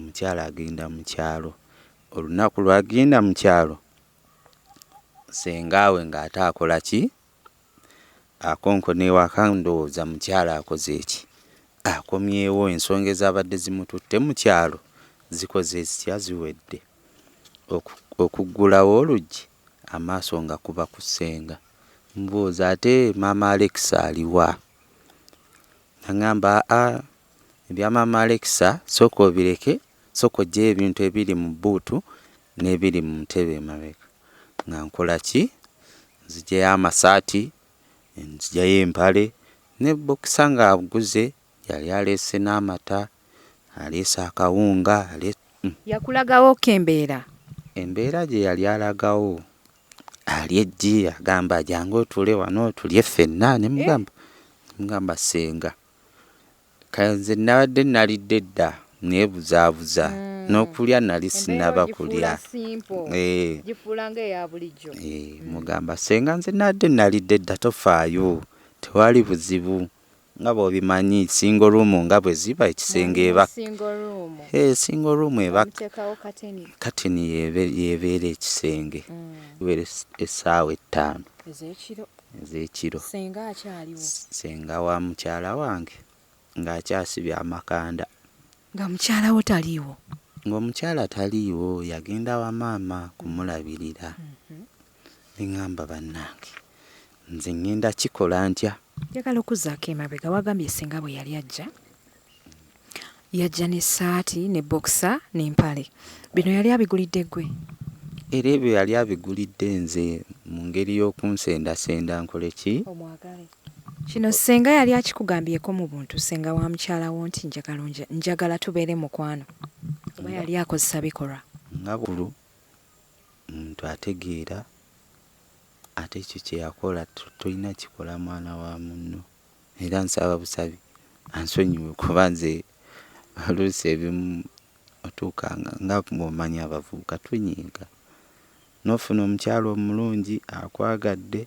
Omukyala agenda mu kyalo. Olunaku lw'agenda mu kyalo, ssenga we ng'ate akola ki? Akonkona ewaka ndowooza mukyala akoze ki? Akomyewo ensonga ezaabadde zimututte mu kyalo zikoze zitya? Ziwedde. Okuggulawo oluggi amaaso nga kuba ku ssenga. Mmubuuza ate maama Alexa aliwa? Nangamba aa ebya maama Alexa sooka obireke, sooka oggyeyo ebintu ebiri mu bbuutu n'ebiri mu ntebe emabega. Nga nkola ki? Nzigyayo amasaati, nzigyayo empale ne bbokisa ng'aguze yali aleese n'amata, aleese akawunga. Yakulagawo ko embeera? Embeera gye yali alagawo ali eggi agamba jangu otuule wano tulye ffenna ne mugamba ssenga nze nabadde nalidde dda neebuzaabuza n'okulya nali sinnaba kulya. Mugamba ssenga nze nabadde nalidde dda tofaayo tewali buzibu nga bw'obimanyi single room nga bwe ziba ekisenge eba single room eba kateni yeebeera ekisenge ziwera essaawa 5 ez'ekiro. Ssenga wa mukyala wange ng'akyasibye amakanda. Nga mukyala wo taliiwo? Ng'omukyala taliiwo yagenda wa maama kumulabirira. Ne ŋŋamba bannange nze ŋŋenda kikola ntya? Njagala okuzzaako emabega wagambye ssenga bwe yali ajja yajja n'essaati ne bbokisa n'empale. Bino yali abigulidde ggwe? Era ebyo yali abigulidde nze mu ngeri y'okunsendasenda nkole ki? Omwagale. Kino ssenga yali akikugambyeko mu buntu ssenga wa mukyala wo nti njagala njagala tubeere mukwano oba yali akozesa bikolwa? Nga bulu muntu ategeera ate ekyo kye yakola tolina kikola mwana wa munno. Era nsaba busabi ansonyiwe kuba nze oluusi ebimu otuuka nga bw'omanyi abavubuka tunyiiga. N'ofuna omukyala omulungi akwagadde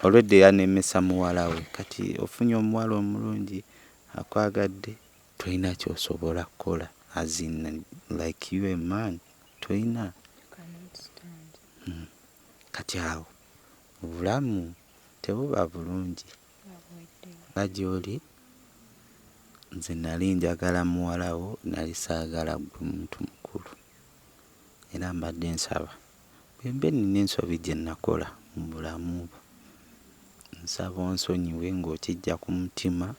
olwedda yanemesa muwala we kati ofunye omuwala omulungi akwagadde tolina ky'osobola kukola as in like you a man tolina. Kati awo obulamu tebuba bulungi nga gy'oli nze nali njagala muwala wo nali saagala ggwe muntu mukulu era mbadde nsaba bwe mba nnina ensobi gye nakola mu bulamu bwo nsaba onsonyiwe ng'okiggya ku mutima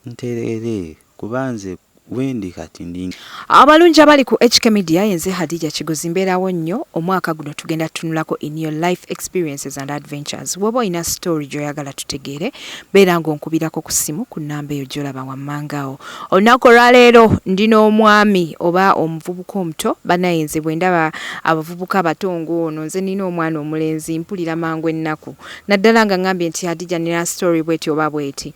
ntereere kuba nze wendi kati ndi. Abalungi abali ku HK Media yenze Hadija Kigozi mbeerawo nnyo omwaka guno tugenda tutunulako in your life experiences and adventures. Bw'oba olina story gy'oyagala tutegeere beera ng'onkubirako ku ssimu ku nnamba eyo gy'olaba wammanga awo. Olunaku olwaleero ndi n'omwami oba omuvubuka omuto bannaye nze bwe ndaba abavubuka abato ng'ono nze nina omwana omulenzi mpulira mangu ennaku naddala nga ngambye nti Hadija nina story bweti oba bweti.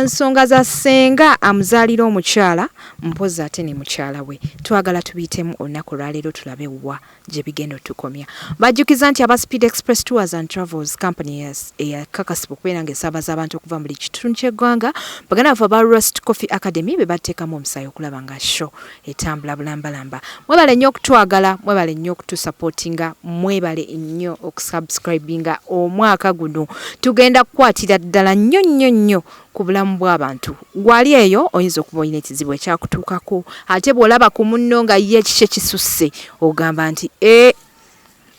Nsonga za ssenga amuzaalira omukyala mpozzi ate ne mukyala we. Twagala tubiyitemu olunaku olwaleero tulabe wa gye bigenda otukomya. Bajjukiza nti aba Speed Express Tours and Travels company eyakakasibwa okubeera ng'esaabaza abantu okuva mu buli kitundu ky'eggwanga, baganda baffe aba Roast Coffee Academy be bateekamu omusaayi okulaba nga show etambula bulambalamba. Mwebale nnyo okutwagala, mwebale nnyo okutusupportinga, mwebale nnyo okusubscribinga. Omwaka guno tugenda kukwatira ddala nnyo nnyo nnyo ku bulamu bw'abantu. Gwali eyo oyinza okuba olina ekizibu ekyakutuukako, ate bw'olaba ku munno nga ye kikye kisusse ogamba nti ee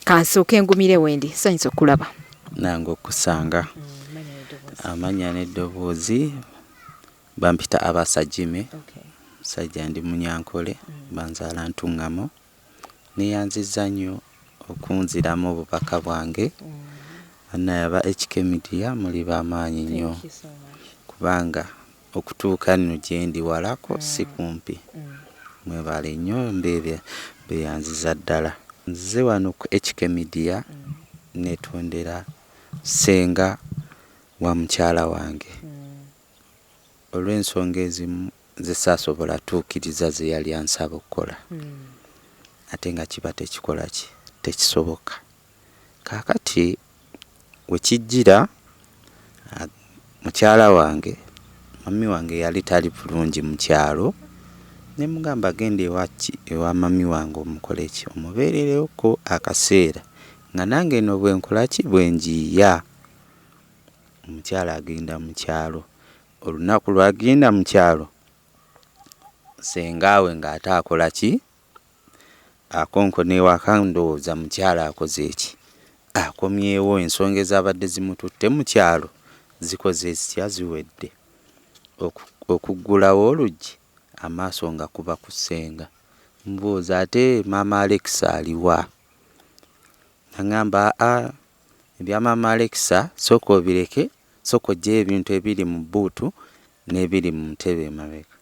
kansooke ngumire wendi. Nsanyuse okukulaba. Nange okusanga amannya n'eddoboozi bampita Abasa Jimmy. Musajja ndi Munyankole, banzaala Ntungamo. Neeyanzizza nnyo okunziramu obubaka bwange. Bannaye aba HK Media muli b'amaanyi nnyo kubanga okutuuka nno gye ndi walako si kumpi. Mwebale nnyo mbeeyanziza ddala. Nzize wano ku HK Media neetondera ssenga wa mukyala wange olw'ensonga ezimu ze saasobola tuukiriza ze yali ansaba okukola ate nga kiba tekikola ki tekisoboka. Kaakati we kijjira mukyala wange mummy wange yali tali bulungi mu kyalo Ne mugamba genda ewa ki ewa mami wange omukole ki omubeerereko akaseera nga nange eno bwe nkola ki bwe njiiya. Omukyala agenda mu kyalo, olunaku lw'agenda mu kyalo ssenga we ng'ate akola ki akonkona ewaka ndowooza mukyala akoze ki akomyewo ensonga ezaabadde zimututte mu kyalo zikoze zitya ziwedde. Okuggulawo oluggi amaaso nga kuba ku ssenga. Mmubuuza ate maama Alexa aliwa? N'aŋŋamba aa ebya maama Alexa sooka obireke, sooka oggyeyo ebintu ebiri mu bbuutu n'ebiri mu ntebe emabega.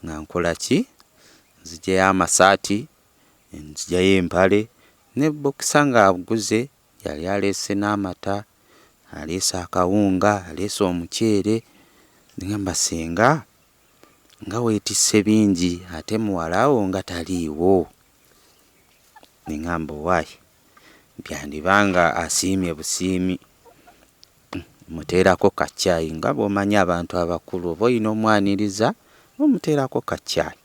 Nga nkola ki? Nzigyayo amasaati, nzigyayo empale ne bbokisa ng'aguze yali aleese n'amata, aleese akawunga, aleese omuceere. Ne ŋŋamba ssenga nga weetisse bingi ate muwala wo nga taliiwo. Ne ŋŋamba owaaye byandiba nga asiimye busiimi. Mmuteerako ka caayi nga bw'omanyi abantu abakulu oba olina omwaniriza omuteerako ka caayi.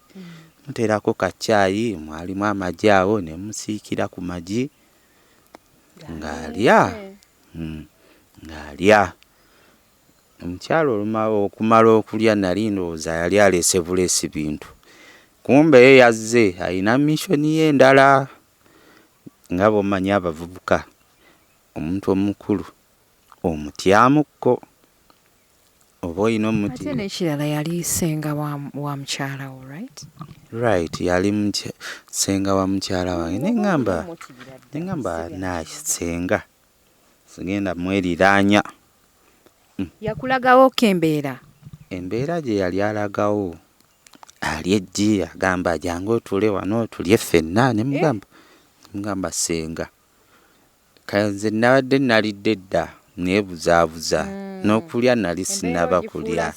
Mmuteerako ka caayi mwalimu amagi awo ne mmusiikira ku magi ng'alya ng'alya. Omukyala olumala okumala okulya nali ndowooza yali aleese buleesi bintu kumbe ye yazze alina mission ye endala nga bw'omanyi abavubuka omuntu omukulu omutyamukko oba olina omuti. Ate n'ekirala yali ssenga wa mukyala wo, right? Right, yali ssenga wa mukyala wange ne ŋŋamba ne ŋŋamba naye ssenga sigenda mweriraanya. Yakulagawo ko embeera? Embeera gye yali alagawo ali eggi agamba jangu otuule wano tulye ffenna ne mugamba mugamba ssenga nze nabadde nalidde dda neebuzaabuza n'okulya nali sinnaba kulya.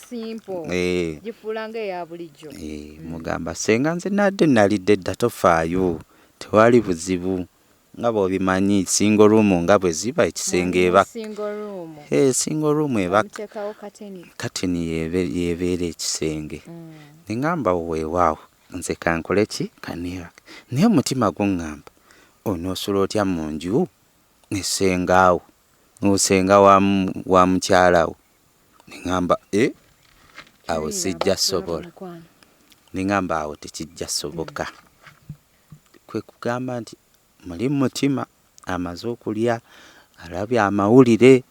Gifuula ng'eya bulijjo. Mugamba ssenga nze nabadde nalidde dda tofaayo tewali buzibu nga bw'obimanyi single room nga bwe ziba ekisenge eba single room eba kateni yeebeera ekisenge. Ne ŋŋamba weewaawo nze kankole ki kaneebake naye omutima guŋŋamba onoosula otya mu nju ne ssengaawo n'osenga wa mukyala wo. Ne ŋŋamba awo sijja sobola. Ne ŋŋamba awo tekijja soboka. Kwe kugamba nti muli mu mutima amaze okulya alabye amawulire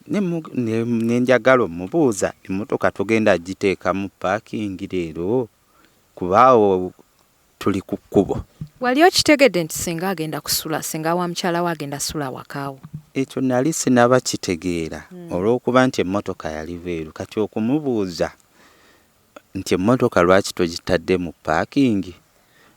ne njagala omubuuza emmotoka togenda giteeka mu parking leero kuba awo tuli ku kkubo. Wali okitegedde nti ssenga agenda kusula ssenga wa mukyala we agenda sula awaka wo? Ekyo nali sinnaba kitegeera olw'okuba nti emmotoka yali bweru kati okumubuuza nti emmotoka lwaki togitadde mu parking.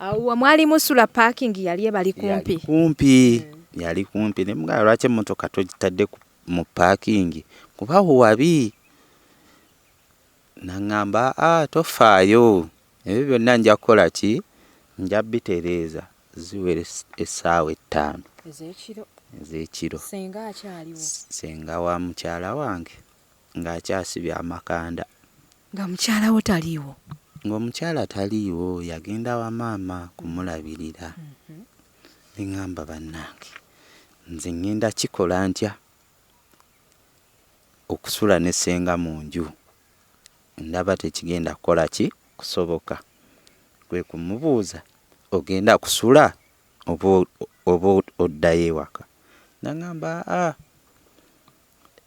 Awo we mwali musula parking yali ebali kumpi? Yali kumpi, yali kumpi ne mugamba lwaki emmotoka togitadde mu parking kuba awo wabi. N'aŋŋamba aa tofaayo ebyo byonna nja kukola ki nja bitereeza ziwera essaawa 5 ez'ekiro. Ez'ekiro. Ssenga akyaliwo? Ssenga wa mukyala wange ng'akyasibye amakanda. Nga mukyala wo taliiwo? Ng'omukyala taliiwo yagenda wa maama kumulabirira. Ne ŋŋamba bannange nze ŋŋenda kikola ntya okusula ne ssenga mu nju ndaba tekigenda kukola ki kusoboka. Kwe kumubuuza ogenda kusula oba oddayo ewaka. N'aŋŋamba aa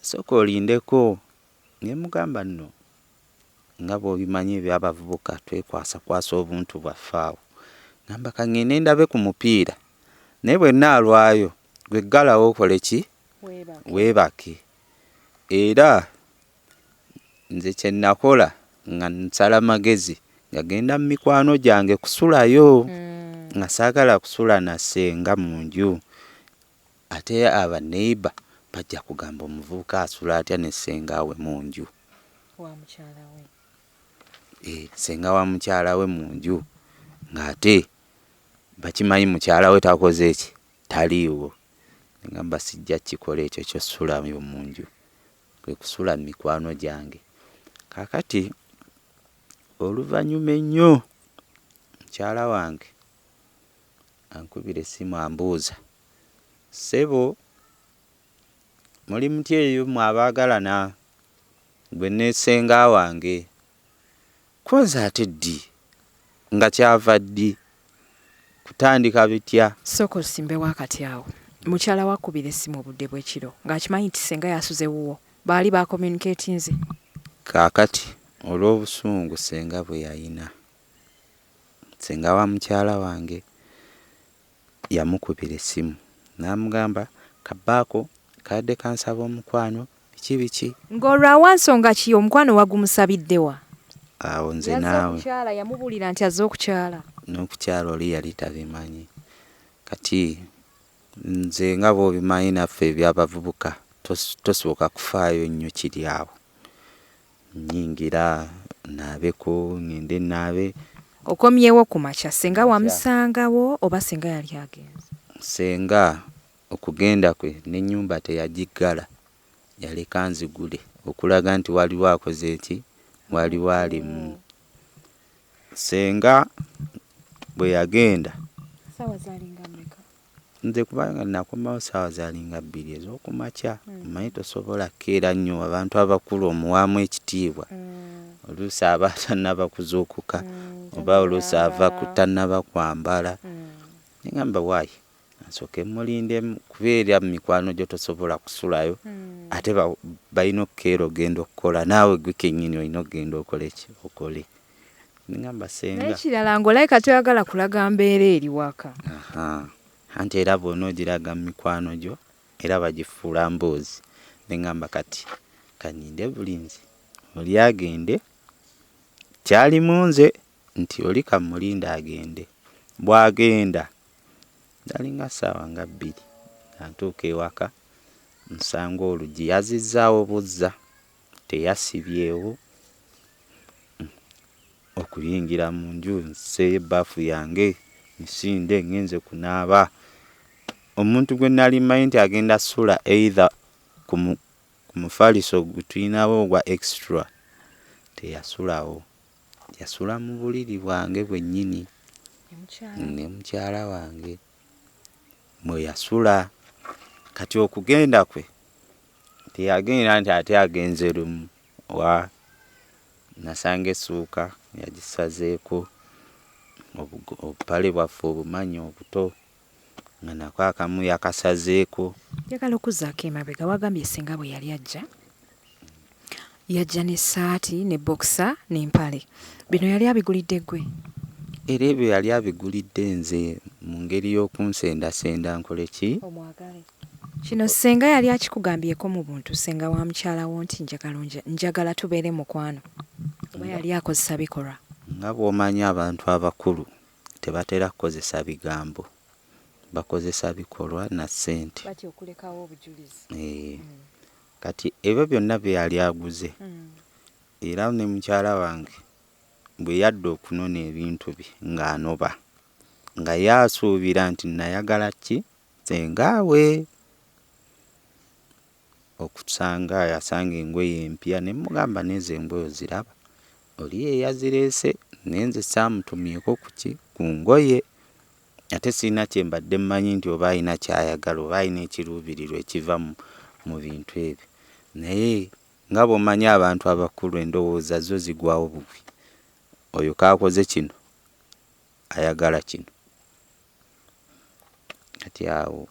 sooka olindeko. Ne mugamba nno nga bw'obimanyi eby'abavubuka twekwasakwasa obuntu bwaffe awo. Ŋŋamba ka ŋŋende ndabe ku mupiira naye bwe nnaalwayo ggwe ggalawo okole ki weebake. Era nze kye nakola nga nsala magezi nga ŋŋenda mu mikwano gyange kusulayo nga saagala kusula na ssenga mu nju. Ate aba neighbour bajja kugamba omuvubuka asula atya ne ssenga we mu nju. Wa mukyala we. Ssenga wa mukyala we mu nju ng'ate bakimanyi mukyala we takoze ki taliiwo. Ne ŋŋamba sijja kukikola ekyo eky'okusulayo mu nju kwe kusula mu mikwano gyange. Kaakati oluvannyuma ennyo Mukyala wange ankubira essimu ambuuza, ssebo muli mutya eyo mmwe abaagalana gwe ne ssenga wange? Ko nze ate ddi? Nga kyava ddi? Kutandika bitya? Sooka osimbewo akati awo. Mukyala wo akukubira essimu obudde bw'ekiro ng'akimanyi nti ssenga yasuze wuwo. Baali ba communicatinze? Kaakati olw'obusungu ssenga bwe yalina, ssenga wa mukyala wange yamukubira essimu n'amugamba kabba ako kabadde kansaba omukwano biki biki. Ng'olwo awa nsonga ki? Omukwano wagumusabidde wa? Awo nze Yazze naawe. okukyala, yamubuulira nti azze okukyala? N'okukyala oli yali tabimanyi. Kati nze nga bw'obimanyi naffe eby'abavubuka tosooka kufaayo nnyo kiri awo. Nnyingira nnaabeko, ŋŋende nnaabe. Okomyewo ku makya, ssenga Ku makya. wamusangawo oba ssenga yali agenze? Ssenga okugenda kwe n'ennyumba teyagiggala, yaleka nzigule okulaga nti waliwo akoze ki? Waliwo alimu. Ssenga bwe yagenda. Ssaawa zaalinga mmeka? Nze kubanga nakomawo ssaawa zaalinga bbiri ez'okumakya omanyi tosobola kukeera nnyo abantu abakulu omuwaamu ekitiibwa oluusi aba tannaba kuzuukuka oba oluusi ava ku tannaba kwambala ne ngamba waayi nsooke mmulindemu kuba era mu mikwano gyo tosobola kusulayo ate balina okukeera ogenda okukola naawe ggwe kennyini olina okugenda okole ki okole. Nengamba senga. Nekirala nga olabika toyagala kulaga mbeera eri waka. Ahaa anti era bwonogiraga mumikwano gyo era bagifuula mboozi nengamba kati kaninde bulinzi oli agende kyali munze nti oli kamulinde agende bwagenda zalinga saawa nga bbiri nga ntuuka ewaka nsanga oluggi yazizaawo buzza teyasibyewo. Okuyingira mu nju nziseeyo ebbaafu yange misinde ngenze kunaaba. Omuntu gwe nali mmanyi nti agenda sula either ku mufaliso gwe tulinawo ogwa extra teyasulawo. Yasula mu buliri bwange bwennyini ne mukyala wange mwe yasula. Kati okugenda kwe teyagenda nti ate agenze lumu waa. Nasanga essuuka yagisazeeko, obupale bwaffe obumanyi obuto nga nako akamu yakasazeeko. Njagala okuzzaako emabega, wagambye ssenga bwe yali ajja, yajja n'essaati ne bbokisa n'empale. Bino yali abigulidde ggwe? Era ebyo yali abigulidde nze mu ngeri y'okunsendasenda nkole ki? Omwagale. Kino ssenga yali akikugambyeko mu buntu ssenga wa mukyala wo nti njagala njagala tubeere mukwano oba yali akozesa bikolwa? Nga bw'omanyi abantu abakulu tebatera kukozesa bigambo, bakozesa bikolwa na ssente. Batya okulekawo obujulizi. Eeh. Kati ebyo byonna bye yali aguze era ne mukyala wange bwe yadda okunona ebintu bye ng'anoba nga ye asuubira nti nayagala ki? Ssenga we. Okusanga yasanga engoye empya ne mmugamba n'ezo engoye oziraba? Oli ye yazireese naye nze saamutumyeko ku ki? Ku ngoye. Ate sirina kye mbadde mmanyi nti oba alina ky'ayagala oba alina ekiruubirirwa ekiva mu bintu ebyo. Naye nga bw'omanyi abantu abakulu endowooza zo zigwawo bugwi. Oyo k'akoze kino ayagala kino. Kati awo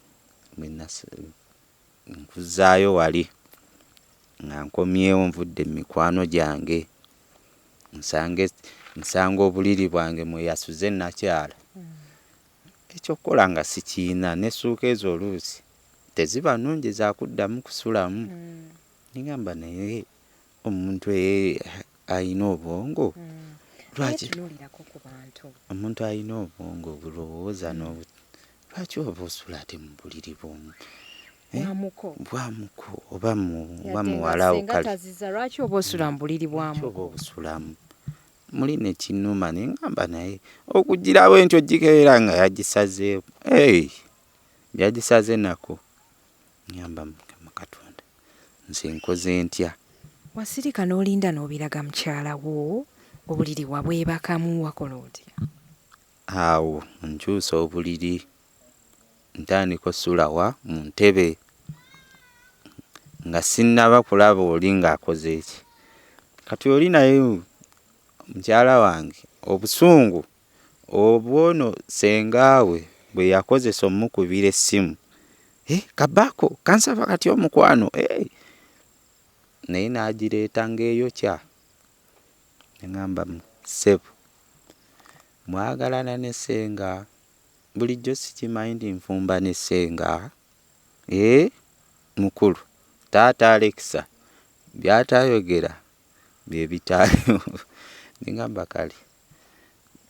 nkuzzaayo wali nga nkomyewo nvudde mu mikwano gyange nsange nsanga obuliri bwange mwe yasuze nnakyala. Eky'okukola nga sikirina n'essuuka ezo oluusi teziba nnungi za kuddamu kusulamu. Ne ŋŋamba naye omuntu alina obwongo lwaki omuntu alina obwongo obulowooza lwaki oba osula ate mu buliri bw'omu bwamuko oba muwala wo kale lwaki oba osula mu buliri lwaki oba obusulamu muli ne kinnuma ne ŋŋamba naye okuggyirawo ntyo gikeera nga yagisazeeko yagisaze nako. Ŋŋamba Mukama Katonda nze nkoze ntya? Wasirika n'olinda n'obiraga mukyala wo obuliri wabwebakamu wakola otya? Awo nkyusa obuliri, ntandika osula wa mu ntebe nga sinnaba kulaba oli ng'akoze ki. Kati oli naye mukyala wange obusungu obwono ssenga we bwe yakozesa omukubira essimu, eh, kabaako kansaba kati omukwano, eh. Naye n'agireeta ng'eyokya. Ne ŋŋamba ssebo mwagalana ne ssenga, bulijjo sikimanyi nti nfumba ne ssenga, eh, mukulu taata Alexa by'atayogera bye bitaaliwo. Ne ŋŋamba kale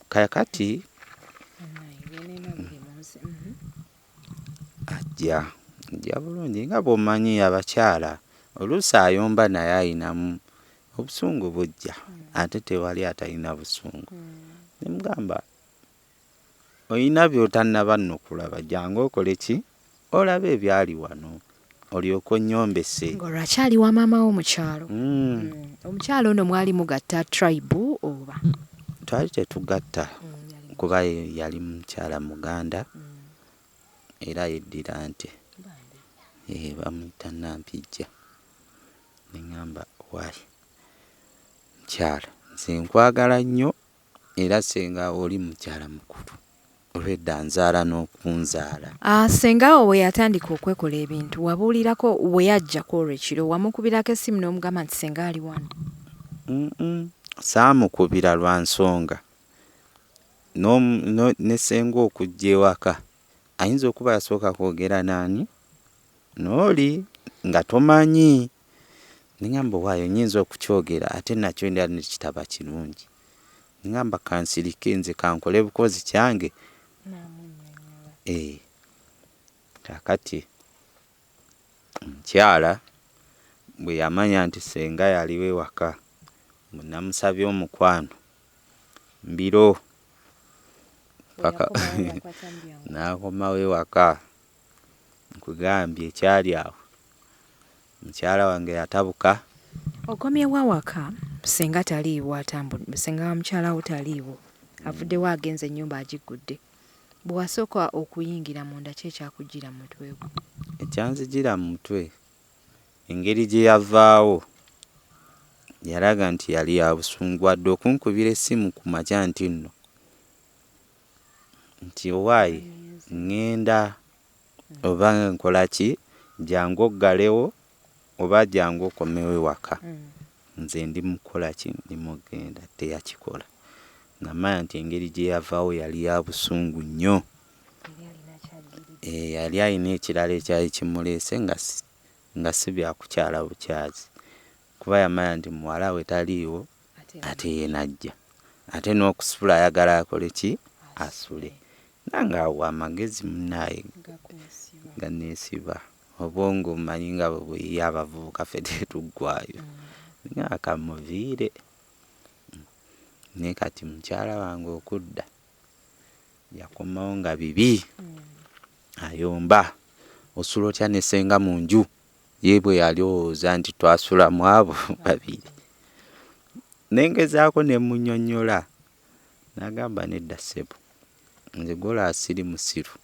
kaakati ajja ajja bulungi nga bw'omanyi abakyala oluusi ayomba naye ayinamu obusungu bujja ate tewali atalina busungu. Ne mugamba oyina by'otannaba nno kulaba jangu okole ki olabe ebyali wano olyoke onnyombese. Ng'olwo akyali wa maama wo mu kyalo. Omukyala ono mwali mugatta tribe oba? Twali tetugatta kuba ye yali mukyala Muganda era yeddira nte. Bamuyita Nampijja. Ne ŋŋamba waayi mukyala nze nkwagala nnyo era ssenga oli mukyala mukulu olwedda nzaala n'okunzaala. Ssenga wo bwe yatandika okwekola ebintu wabuulirako we yajja ku olwo ekiro wamukubirako essimu n'omugamba nti ssenga ali wano? Saamukubira lwa nsonga ne ssenga okujja ewaka ayinza okuba yasooka kwogera n'ani n'oli nga tomanyi. Ne ŋŋamba owaaye nnyinza okukyogera ate nakyo era ne kitaba kirungi. Ne ŋŋamba kansirike nze kankole bukozi kyange. Kaakati omukyala bwe yamanya nti ssenga yaliwo ewaka mbu namusabye omukwano mbiro paka n'akomawo ewaka. Nkugambye ekyali awo mukyala wange yatabuka. Okomyewo awaka ssenga taliiwo atambudde, ssenga wa mukyala wo taliiwo avuddewo agenze ennyumba agiggudde. Bwe wasooka okuyingira munda ki ekyakujjira mu mutwe gwo? Ekyanzijira mu mutwe engeri gye yavaawo yalaga nti yali ya busungu wadde okunkubira essimu ku makya nti nno nti owaaye ŋŋenda oba nkola ki jangu oggalewo oba jangu okomewo ewaka nze ndi mu kukola ki ndi mu kugenda teyakikola. Namanya nti engeri gye yavaawo yali ya busungu nnyo. Yali alina ekirala ekyali kimuleese nga si bya kukyala bukyazi kuba yamanya nti muwala we taliiwo ate ye n'ajja ate n'okusula ayagala akole ki asule. Nange awo amagezi munnaaye ganneesiba obwongo mmanyi nga bwe buyiiya abavubuka ffe tetuggwaayo. Nga kamuviire. Naye kati mukyala wange okudda yakomawo nga bibi ayomba osula otya ne ssenga mu nju ye bwe yalowooza nti twasula mu abo babiri. Ne ngezaako ne munnyonnyola n'agamba nedda ssebo nze gw'olaba siri musiru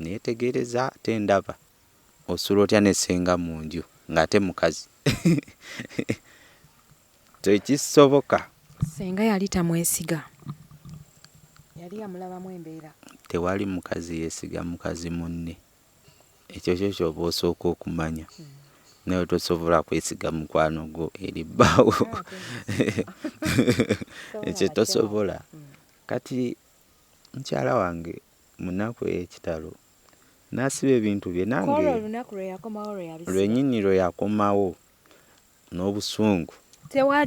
neetegereza ate ndaba osula otya ne ssenga mu nju ng'ate mukazi. Tekisoboka. Ssenga yali tamwesiga? Yali yamulabamu embeera? Tewali mukazi yeesiga mukazi munne. Ekyo kyo ky'oba osooka okumanya. Naye tosobola kwesiga mukwano gwo eri bbaawo. Ekyo tosobola. Kati mukyala wange mu nnaku ey'ekitalo n'asiba ebintu bye nange. Kw'olwo olunaku lwe yakomawo lwe yabisiba? Lwennyini lwe yakomawo n'obusungu.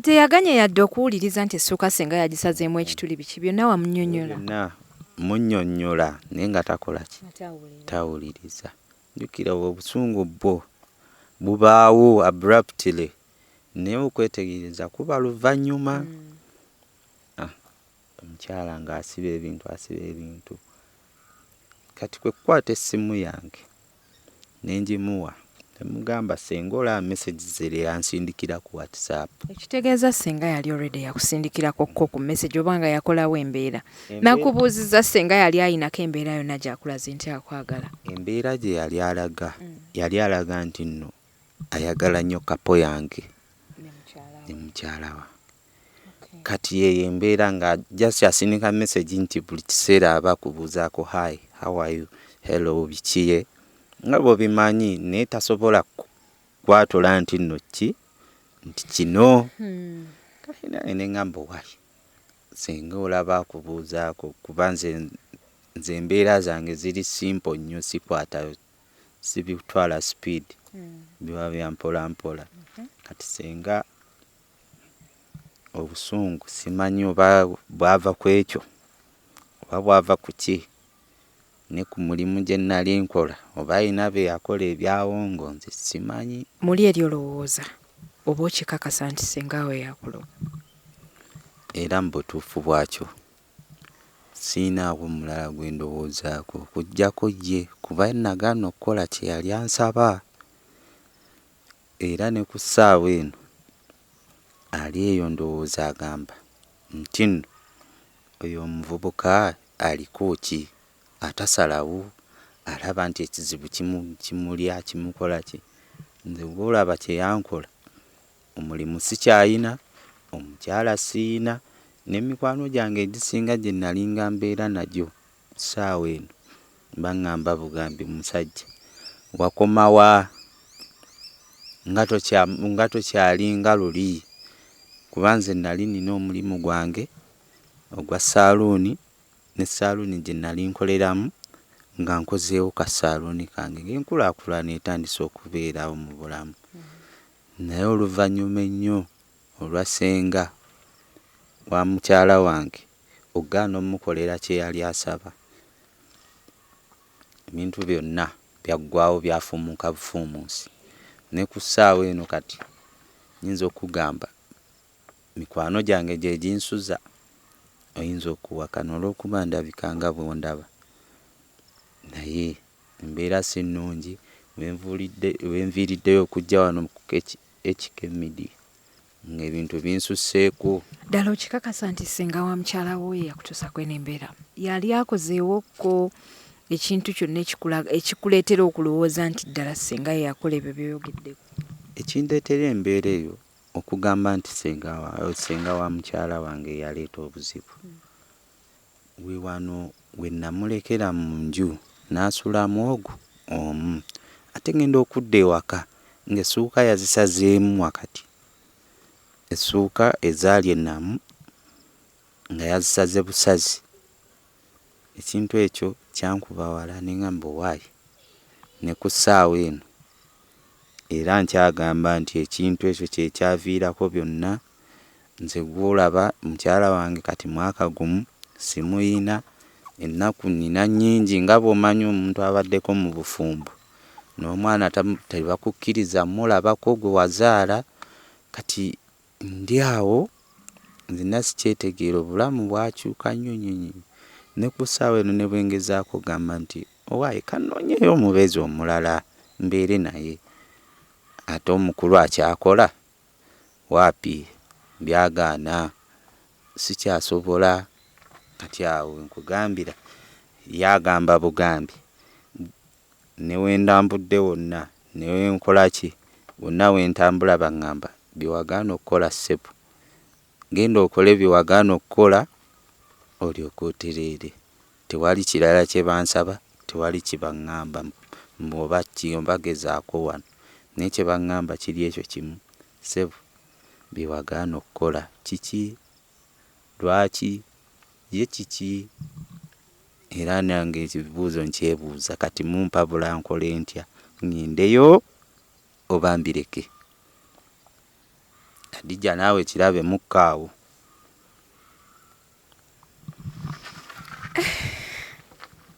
Teyaganye yadde okuwuliriza nti essuuka ssenga yagisazeemu ekituli biki byonna wamunnyonnyola? Byonna munnyonnyola naye nga takola ki? Tawuliriza. Jjukira obusungu bwo bubaawo abruptly naye okwetegereza kuba luvannyuma. Omukyala ng'asiba ebintu asiba ebintu. Kati kwe kukwata essimu yange ne ngimuwa Nemugamba senga olaba message zere yansindikira ku WhatsApp. Ekitegeeza senga yali already yakusindikirako ko ku message oba nga yakolawo embeera. Nakubuuzizza senga yali ayinako embeera yonna gyakulaze nti akwagala. Embeera gye yali alaga yali alaga nti nno ayagala nnyo kapo yange ne mukyala wange. Kati yeyo embeera nga just asindika message nti buli kiseera aba akubuuzaako hi, how are you, hello biki ye nga bw'obimanyi naye tasobola kwatula nti nno ki nti kino. Kati nange ne ŋŋamba owaaye singa olaba akubuuzaako kuba nze nze embeera zange ziri simple nnyo sikwata sibitwala speed biba bya mpola mpola. Kati singa obusungu simanyi oba bwava ku ekyo oba bwava ku ki ne ku mulimu gye nali nkola oba alina bye yakola ebyawongo nze simanyi. Muli eri olowooza oba okikakasa nti ssenga we yakuloga? Era mu butuufu bwakyo siyinaawo mulala gwe ndowoozaako okuggyako ye kuba nagaana okukola kye yali ansaba era ne ku ssaawa eno ali eyo ndowooza agamba nti nno oyo omuvubuka aliko ki atasalawo alaba nti ekizibu kimulya kimukola ki nze gw'olaba kye yankola omulimu sikyayina omukyala siyina n'emikwano gyange egisinga gye nalinga mbeera nagyo ssaawa eno baŋŋamba bugambi musajja wakomawa nga tokyalinga luli kuba nze nali nina omulimu gwange ogwa saaluuni ne saaluuni gye nali nkoleramu nga nkozeewo ka saaluuni kange ng'enkulaakulana etandise okubeerawo mu bulamu. Naye oluvannyuma ennyo olwa ssenga wa mukyala wange okugaana omukolera kye yali asaba, ebintu byonna byaggwaawo byafuumuuka bufuumuusi. Ne ku ssaawa eno kati nnyinza okukugamba mikwano gyange gye ginsuza oyinza okuwakana olw'okuba ndabika nga bw'ondaba naye embeera si nnungi we nviiriddeyo okujja wano ku HK Media ng'ebintu binsusseeko. Ddala okikakasa nti ssenga wa mukyala wo ye yakutuusa kw'eno embeera? Yali akozeewokko ekintu kyonna ekikuleetera okulowooza nti ddala ssenga ye yakola ebyo by'oyogeddeko? Ekindeetera embeera eyo okugamba nti ssenga wa mukyala wange yaleeta obuzibu we wano we namulekera mu nju n'asulamu ogwo omu ate ngenda okudda ewaka ng'essuuka yazisazeemu wakati essuuka ezaali ennamu nga yazisaze busazi ekintu ekyo kyankuba wala ne ŋŋamba owaaye ne ku ssaawa eno era nkyagamba nti ekintu ekyo kye kyaviirako byonna nze gw'olaba mukyala wange kati mwaka gumu simuyina ennaku nnina nnyingi nga bw'omanyi omuntu abaddeko mu bufumbo n'omwana tebakukkiriza mmulabako gwe wazaala kati ndi awo nzenna sikyetegeera obulamu bwakyuka nnyo nnyo nnyo ne ku ssaawa eno ne bwe ngezaako okugamba nti owaaye kannoonyeeyo omubeezi omulala mbeere naye ate omukulu akyakola waapi byagaana sikyasobola kati awo we nkugambira ye agamba bugambi ne we ndambudde wonna ne we nkola ki wonna we ntambula baŋŋamba bye wagaana okukola ssebo genda okole bye wagaana okukola olyoke otereere tewali kirala kye bansaba tewali kye baŋŋamba mbu oba ki oba gezaako wano naye kye baŋŋamba kiri ekyo kimu ssebo bye wagaana okukola kiki lwaki ye kiki era nange ekibuuzo nkyebuuza kati mumpabula nkole ntya ŋŋendeyo oba mbireke Hadija naawe kirabe mukka awo.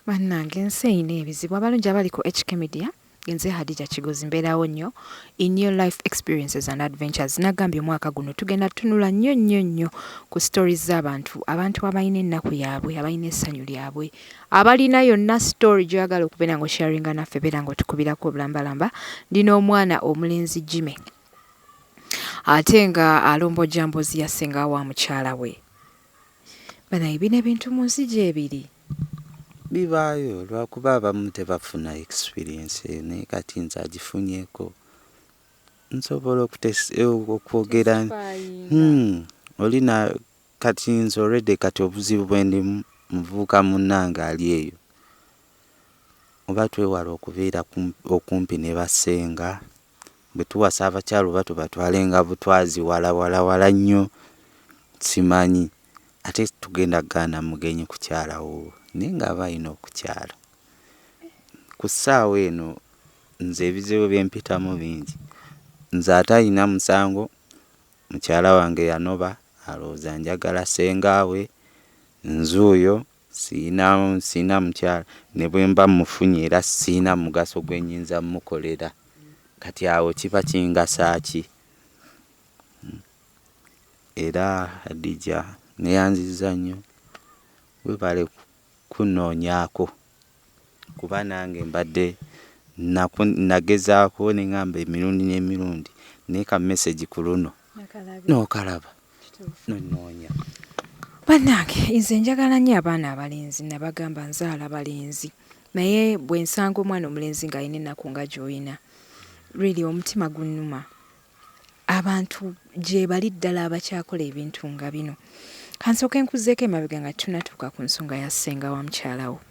Bannange ensi erina ebizibu. Abalungi abali ku HK Media Nze Hadija Kigozi, mbeerawo nnyo in your life experiences and adventures. Nagambye omwaka guno tugenda tunula nnyo nnyo nnyo ku stories z'abantu, abantu abalina ennaku yaabwe, abalina essanyu lyabwe, abalina yonna story gy'oyagala okubeera ng'osharinga naffe, beera ng'otukubirako obulambalamba. Ndina omwana omulenzi Jimmy, ate nga alombojja mboozi ya ssenga wa mukyala we. Banaye, bino ebintu mu nsi gyebiri. Bibaayo, lwakuba abamu tebafuna experience eyo, naye kati nze agifunyeeko nsobola okwogera. Olina kati nze already kati obuzibu bwe ndimu, muvubuka munnange ali eyo, oba twewala okubeera okumpi ne bassenga. Bwe tuwasa abakyala, oba tubatwale nga butwazi wala wala wala nnyo, simanyi. Ate tugenda kugaana mugenyi kukyalawo, naye ng'aba alina okukyala. Ku ssaawa eno nze ebizibu bye mpitamu bingi. Nze ate alina musango, mukyala wange yanoba, alowooza njagala ssenga we. Nzuuyo siina mukyala, ne bwe mba mufunye era siina mugaso gwe nnyinza mmukolera. Kati awo kiba kingasa ki? Era Hadija, neeyanzizza nnyo, weebale kunnoonyaako, kuba nange mbadde nagezaako ne ŋŋamba emirundi n'emirundi, naye ka message ku luno n'okalaba nonnoonya. Bannange, nze njagala nnyo abaana abalenzi. Nabagamba nzaala balenzi, naye bwe nsanga omwana omulenzi ng'alina ennaku nga gy'oyina, really omutima gunnuma. Abantu gye bali ddala abakyakola ebintu nga bino. Kansooke nkuzeeko emabega nga tunatuuka ku nsonga ya ssenga wa mukyala wo.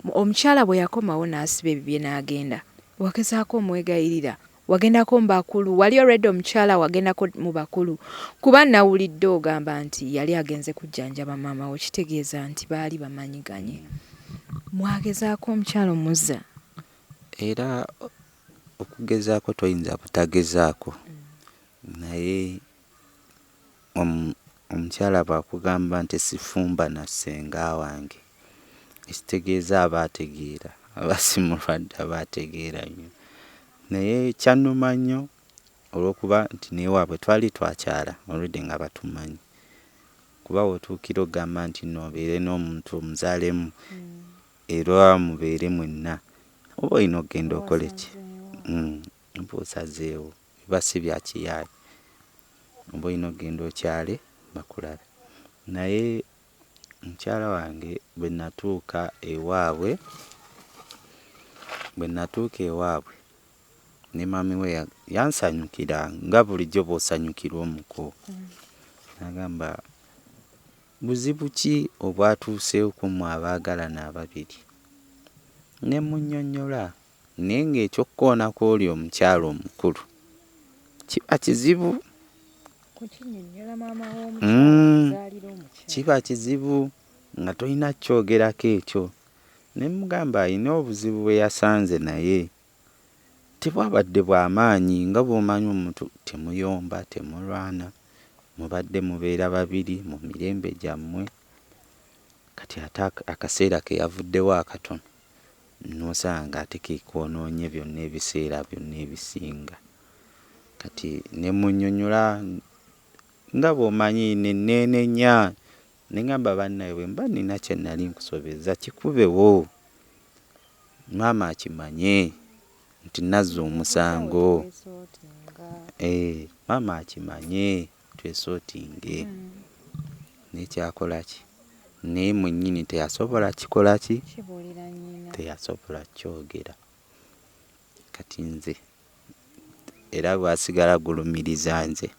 Omukyala bwe yakomawo n'asiba ebibye n'agenda, wagezaako omwegayirira? Wagendako mu bakulu? Wali already omukyala wagendako mu bakulu? Kuba nawulidde ogamba nti yali agenze kujjanjaba maama wo, kitegeeza nti baali bamanyiganye. Mwagezaako omukyala omuzza? Era okugezaako toyinza butagezaako, naye omukyala bw'akugamba nti sifumba na ssenga wange, ekitegeeza aba ategeera, aba si mulwadde, aba ategeera nnyo. Naye kyannuma nnyo olw'okuba nti newaabwe twali twakyala already nga batumanyi, kuba w'otuukira okugamba nti nno obeere n'omuntu omuzaalemu era mubeere mwenna, oba olina okugenda okole ki? Oba osazeewo, biba si bya kiyaaye, oba olina okugenda okyale bakulabe. Naye mukyala wange bwe natuuka ewaabwe ne mummy we, yansanyukira nga bulijjo bw'osanyukira omuko. N'agamba, "Buzibu ki obwatuuseewo ku mmwe abaagalana ababiri?" Ne munnyonnyola, naye ng'ekyokkoonako oli omukyala omukulu kiba kizibu. Kiba kizibu nga tolina kukyogerako ekyo. Ne mugamba alina obuzibu bwe yasanze, naye tebwabadde bw'amaanyi. Nga bw'omanyi, omuntu temuyomba, temulwana, mubadde mubeera babiri mu mirembe gyammwe. Kati ate akaseera ke yavuddewo akatono, n'osanga ng'ate ke koonoonye byonna ebiseera byonna ebisinga. Kati ne munnyonnyola nga bw'omanyi, ne neenenya, ne ŋŋamba, "Bannaye, bwe mba nnina kye nali nkusobezza, kikubewo, maama akimanye nti nazza omusango, maama akimanye, twesootinge." Naye kyakola ki? Naye mwennyini teyasobola kikola ki, teyasobola kyogera. Kati nze era gwasigala gulumiriza nze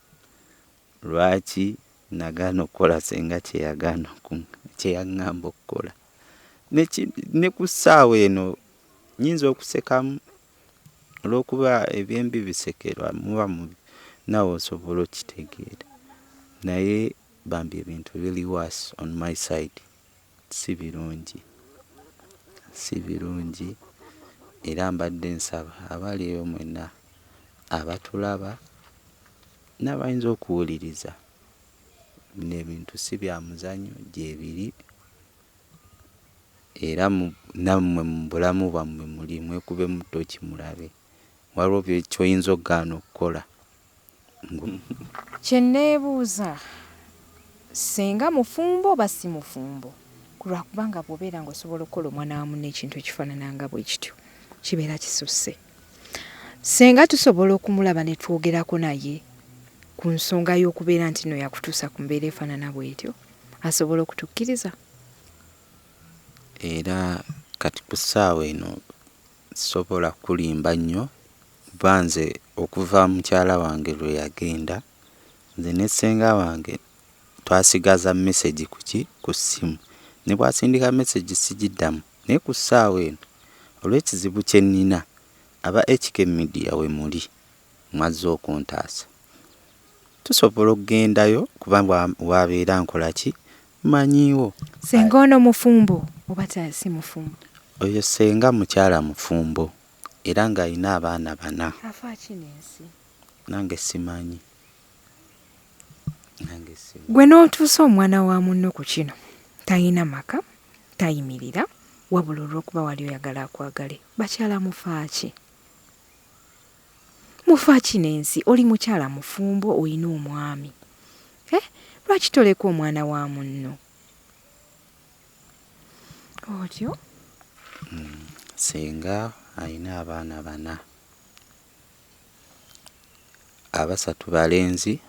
lwaki nagaana okukola senga kyeyagaana, kyeyaŋŋamba okukola. Ne ku ssaawa eno nnyinza okusekamu olw'okuba ebyembi bisekerwa, muba naawe osobola okitegeera. Naye bambi, ebintu biri worse on my side, si birungi, si birungi. Era mbadde nsaba abali eyo mwenna abatulaba n'abayinza okuwuliriza, bino ebintu si bya muzannyo, gyebiri era. Nammwe mu bulamu bwammwe muli mwekubemu ttooki mulabe. Waliwo ky'oyinza okugaana okukola. Kye nneebuuza, ssenga mufumbo oba si mufumbo? Ku lwa kubanga bw'obeera ng'osobola okukola omwana wa munno ekintu ekifaanana nga bwe kityo, kibeera kisusse. Ssenga tusobola okumulaba ne twogerako naye ku nsonga y'okubeera nti nno yakutuusa ku mbeera efaanana bw'etyo, asobola okutukkiriza? Era kati ku ssaawa eno sisobola kukulimba nnyo kuba nze okuva mukyala wange lwe yagenda, nze ne ssenga wange twasigaza mesegi ku ki ku ssimu. Ne bw'asindika mesegi sigiddamu naye ku ssaawa eno olw'ekizibu kye nnina aba HK Media we muli mwazze okuntaasa. Tusobola okugendayo kuba w'abeera nkola ki mmanyiiwo. Ssenga ono mufumbo oba si mufumbo? Oyo ssenga mukyala mufumbo era ng'alina abaana bana. Afa ki n'ensi? Nange simanyi. Nange simanyi. Gwe n'otuusa omwana wa munno ku kino, talina maka, tayimirira, wabula olw'okuba wali oyagala akwagale. Bakyala mufa ki? Mufa ki n'ensi? Oli mukyala mufumbo, olina omwami. Eh? Lwaki toleka omwana wa munno? Otyo? Ssenga alina abaana bana. Abasatu balenzi,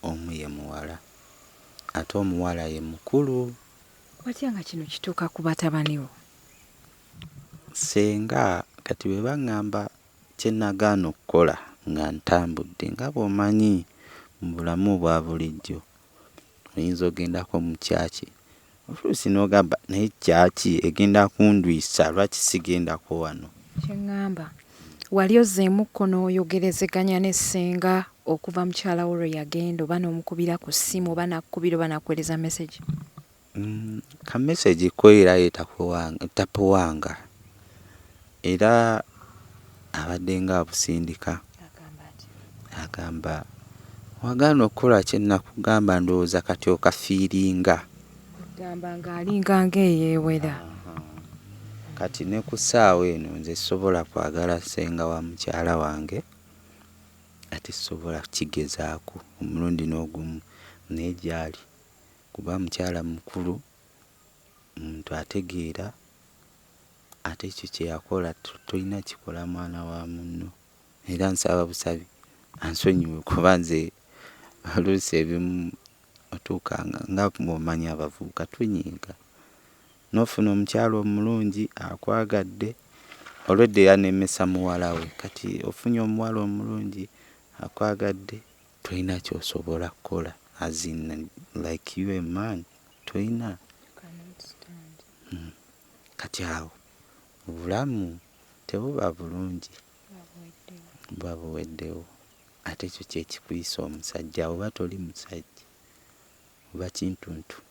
omu ye muwala. Ate omuwala ye mukulu. Watya nga kino kituuka ku batabani bo? Ssenga kati bwe baŋŋamba kye nagaana okukola nga ntambudde nga bw'omanyi mu bulamu obwa bulijjo oyinza ogendako mu kyaki oluusi n'ogamba naye kyaki egenda kundwisa lwaki sigendako wano. Kye ŋŋamba wali ozzeemukko n'oyogerezeganya ne ssenga okuva mukyala wo lwe yagenda oba n'omukubira ku ssimu oba n'akukubira oba n'akuweereza mesegi? Ka mesegi ko era ye tapowanga era abadde nga abusindika. Agamba wagaana okukola kye nnakugamba ndowooza kati okafiiringa. Kwegamba ng'alinga ng'eyeewera. Kati ne ku ssaawa eno nze sisobola kwagala ssenga wa mukyala wange ate sisobola kukigezaako omulundi n'ogumu naye gy'ali kuba mukyala mukulu, muntu ategeera ate ekyo kye yakola tolina kikola mwana wa munno. Era nsaba busabi ansonyiwe kuba nze oluusi ebimu otuuka nga bw'omanyi abavubuka tunyiiga n'ofuna omukyala omulungi akwagadde olwedda yanemesa muwala we kati ofunye omuwala omulungi akwagadde tolina ky'osobola kukola as in like you a man tolina. Kati awo obulamu tebuba bulungi buba buweddewo ate ekyo kye kikuyisa omusajja oba toli musajja oba kintuntu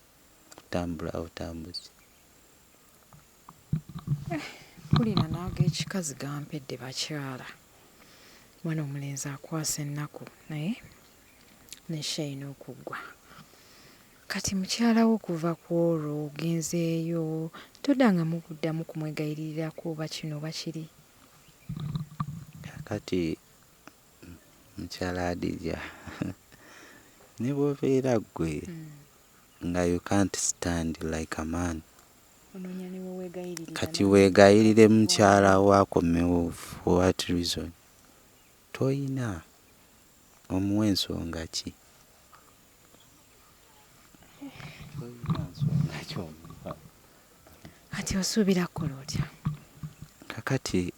kutambula butambuzi. Mpulira n'ag'ekikazi gampedde bakyala. Mwana omulenzi akwasa ennaku naye ne show erina okuggwa. Kati mukyala wo okuva ku olwo ogenzeeyo toddangamu kuddamu kumwegayirirako oba kino oba kiri? Kaakati mukyala Hadija ne bw'obeera ggwe nga you can't stand like a man. Onoonya ne we weegayiririra. Kati weegayirire mukyala wo akomewo for what reason? Toyina. Omuwa ensonga ki? Toyina nsonga ky'omuwa. Kati osuubira kukola otya? Kakati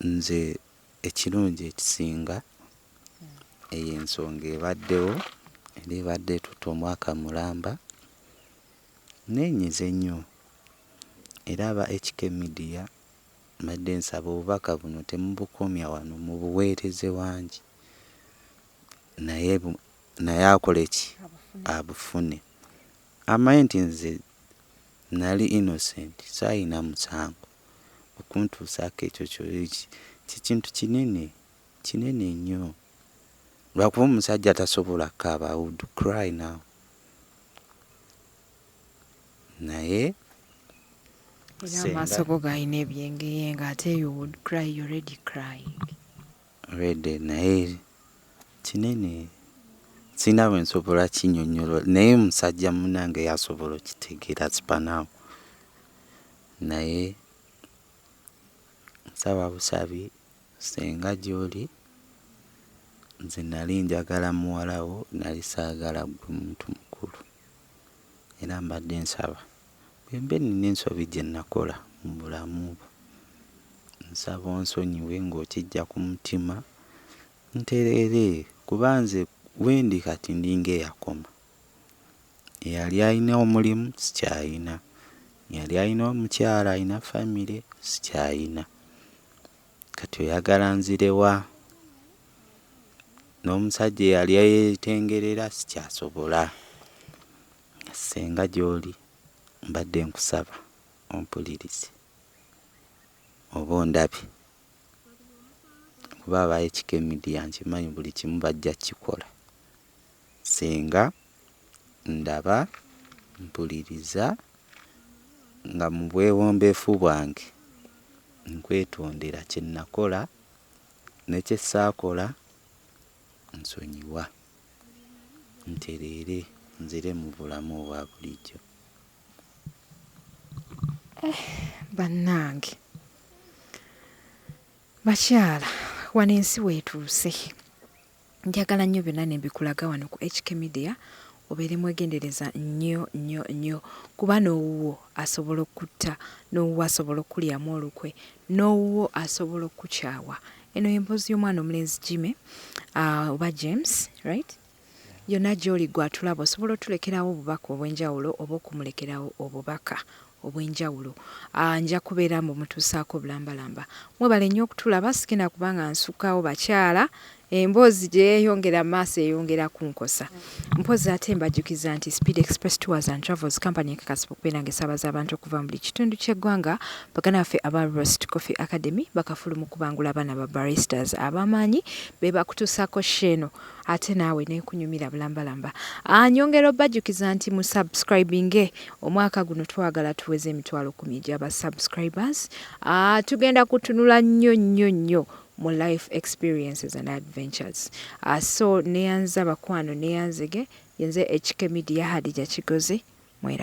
nze ekirungi ekisinga eyo ensonga ebaddewo era ebadde etutte omwaka mulamba nneenyize nnyo era aba HK Media mbadde nsaba obubaka buno temubukomya wano mubuweereze wangi naye naye akole ki abufune amanye nti nze nali innocent saayina musango okuntuusaako ekyo kintu kinene kinene nnyo lwakuba omusajja tasobola kukaaba I would cry now naye Era amaaso go galina ebyengeyenga ate you would cry, you already crying. Already naye kinene sirina bwe nsobola kinyonyola naye musajja munange yasobola okitegeera sipanawo naye nsaba busabi senga gy'oli nze nali njagala muwala wo nali saagala ggwe muntu mukulu era mbadde nsaba bwemba nina ensobi gye nakola mu bulamu bwo nsaba onsonyiwe ng'okiggya ku mutima ntereere kuba nze wendi kati ndinga eyakoma. Eyali alina omulimu sikyayina, eyali alina omukyala alina famire sikyayina. Kati oyagala nzire wa? N'omusajja eyali yeetengerera sikyasobola. Ssenga gy'oli mbadde nkusaba ompulirize oba ondabye kuba aba HK Media nkimanyi buli kimu bajja kukikola. Ssenga ndaba, mpuliriza nga mu bwewombeefu bwange nkwetondera kye nakola ne kye saakola nsonyiwa ntereere nzire mu bulamu obwa bulijjo. Eh, bannange bakyala wano ensi weetuuse. Njagala nnyo byonna ne mbikulaga wano ku HK Media obeere mwegendereza nnyo nnyo nnyo kuba n'owuwo asobola okukutta, n'owuwo asobola okukulyamu olukwe, n'owuwo asobola okukukyawa. Eno y'emboozi y'omwana omulenzi Jimmy oba James, right? Yonna gy'oli gwe atulaba osobola otulekerawo obubaka obw'enjawulo oba okumulekerawo obubaka obw'enjawulo. Nja kubeera mbu mutuusaako bulambalamba. Mwebale nnyo okutulaba sigenda kuba nga nsukkawo bakyala emboozi gye yeeyongera mu maaso eyongera kunkosa. Mpozzi ate mbajjukiza nti Speed Express Tours and Travels company ekakasibwa okubeera nga esaabaza abantu okuva mu buli kitundu ky'eggwanga. Baganda baffe aba Roast Coffee Academy bakafulu mu kubangula abaana ba baristas ab'amaanyi be bakutuusaako show eno ate naawe nekunyumira bulambalamba. Ah, nyongera obajjukiza nti mu subscribinge omwaka guno twagala tuweze 100,000 egy'aba subscribers. Ah, tugenda kutunula nnyo nnyo nnyo mu life experiences and adventures. Ah, so neyanza bakwano neyanzege yenze HK Media Hadija Kigozi mwera.